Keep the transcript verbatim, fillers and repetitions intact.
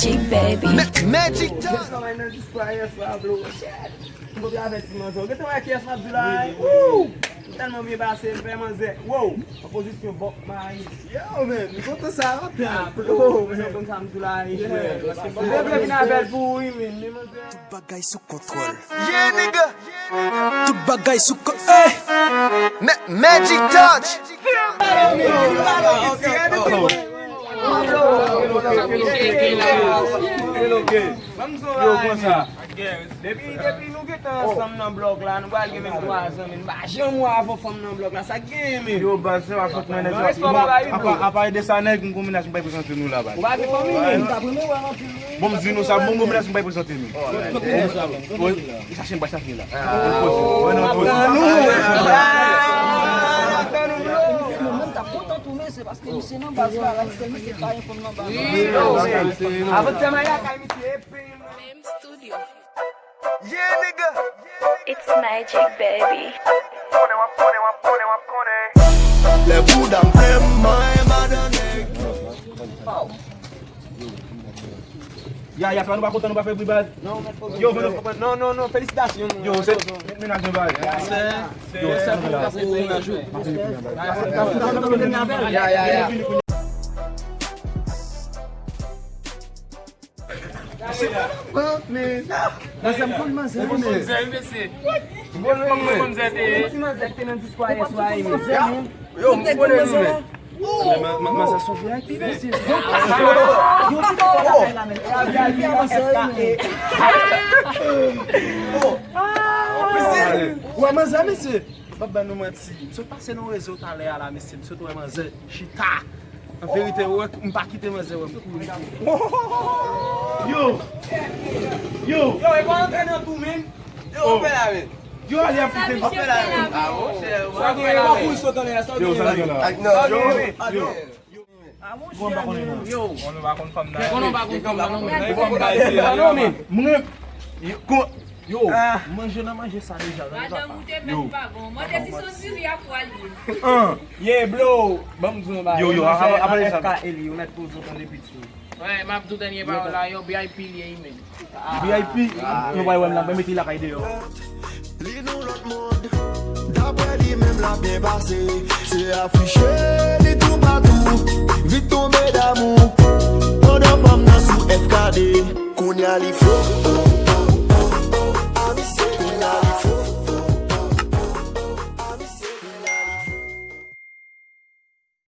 Magic baby. Magic Touch. Travay nan diskwa yèswa, bro. Shit. M kontre avèk ti manzè. Ou gentan wè kiyès m ap di la, hein? Woo! M tèlman byen pase, m fè manzè. Wow! An pozisyon Bob Marley. Yo, man, m kontan sa anpil. Ah, bro, m konn sa m di la, hein. M vle vin avèk ou, wi, men, men manzè. Tout bagay sou kontwòl. Yeah, nigga. Tout bagay sou ko-, eh! Ma- Magic Touch. Yo, konsa. Depi, depi nou gentan ansanm nan blòk la, nou pral gen menm twa zan, men nou pa janm wè avè fanm nan blòk la, sa k genyen menm? Yo, baz, se pa fòt mwen, nèg. Non, respè pa bay, bro. Apa, apa de sa, nèg, m gon mennaj m pa prezante nou la, baz. Ou pa gen fanmi menm? Bon, m di nou sa, m gon mennaj m pa prezante nou. Wi, chache m pa chache la. Mwen, mwen, mwen. Mwen menm, m t ap kontan tounen, se paske misye nan baz la, la, sèl misye pa yon fanm nan baz la. Avan tèm a lakay misye, epi Fame Studio. It's magic, baby. Lè bouda m plen, mwen madan nèg. Ya, ya, fè nou pa kontan, nou pa fè bri, baz. Yo, non, non, non, felisitasyon. Yo, se mennaj mwen, baz. Yo, se mennaj mwen. Ya, ya, ya. Manzè, m konn manzè, wi, men. Manzè, wi, mesye. Manzè, wi, mesye. Ti manzè ki te nan diskwa yèswa, wi, men. Yo, m konnen nou, men. Men ma- ma- manzè se yon V I P, mesye. Yo, ki te lakay la, men. V I P a manzè, wi, men. Ou wè manzè, mesye? M p ap ban nou manti. M sot pase nan rezo talè a la, mesye. M sot wè manzè chita. An verite, ou wè, m pa kite manzè wè m kouri. Yo! Yo! Yo, e pa antre nan tou, men. Yo, anfè la, men. Yo, ale ap kite m. Anfè la, men. Ah, monchè, sa gen, yo pa kouri sot anlè a, sa gen. Yo, sa gen la. Ak non, yo, yo. Ah, monchè, yo. Konnen w pa konn fanm nan. Konnen w pa konn fanm nan, non, men. Mwen, yo, manje nan manje sa deja, non, papa. Madanm ou te mèt pa bon. Mande si se yon diri ak pwa l ye. An. Ye, blo, ban m di w yon bagay. Yo, yo, apa, apa, apa, F K L, yo mèt poze w tande piti. Wè, m ap di w dènye pawòl la, yo, V I P li ye, men. V I P, nou pa wè m la, mwen mete lakay deyò. Li nan lòt mond, daprè li menm l ap byen pase. Se afiche, li